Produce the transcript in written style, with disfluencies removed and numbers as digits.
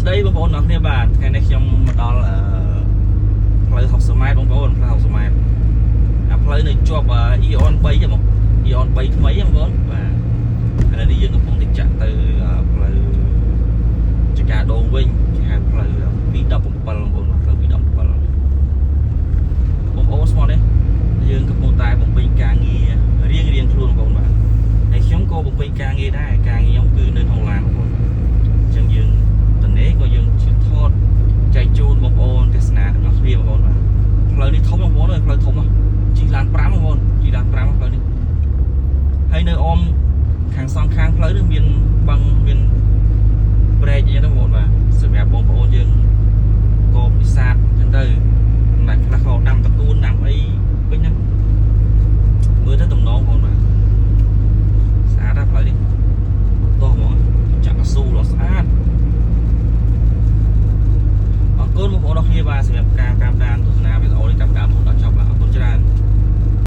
ស្តីបងប្អូនទាំងអស់គ្នាបាទថ្ងៃនេះខ្ញុំមកដល់អឺផ្លូវ60ម៉ែត្របងប្អូនផ្លូវ60ម៉ែត្រអាផ្លូវនៅជាប់ Aeon 3ហ្នឹងបង Aeon 3ថ្មីហ្នឹងបងប្អូនបាទឥឡូវនេះយើងកំពុងតែចាក់ទៅផ្លូវចកាដូងវិញគេហៅផ្លូវ217បងប្អូនផ្លូវ217បងប្អូនស្មោះនេះយើងកំពុងតែបំពេញការងាររៀងរៀងខ្លួនបងប្អូនបាទហើយខ្ញុំក៏បំពេញការងារដែរការងារខ្ញុំគឺនៅក្នុងឡានបងប្អូនអញ្ចឹងយើងតនេះក៏យើងជិះថតចែកជូនបងប្អូនទស្សនាទាំងអស់គ្នាបងប្អូនបាទផ្លូវនេះធំបងប្អូនអើយផ្លូវធំហ៎ជិះឡាន5បងប្អូនជិះឡាន5ផ្លូវនេះហើយនៅអមខាងសងខាងផ្លូវនេះមានបឹងមានព្រែកអីហ្នឹងបងប្អូនបាទសម្រាប់បងប្អូនយើងក៏ពិសាទអញ្ចឹងទៅម្ល៉េះខ្លះក៏ដាំតកូនដាំអីពេញហ្នឹងមើលទៅតំណងបងប្អូនបាទស្អាតណាស់ផ្លូវនេះតោះហ្មងចាក់កស៊ូដ៏ស្អាតអរគុណបងប្អូនអរគ្នាបាទសម្រាប់ការតាមដានទស្សនាវីដេអូនេះតាមដើម។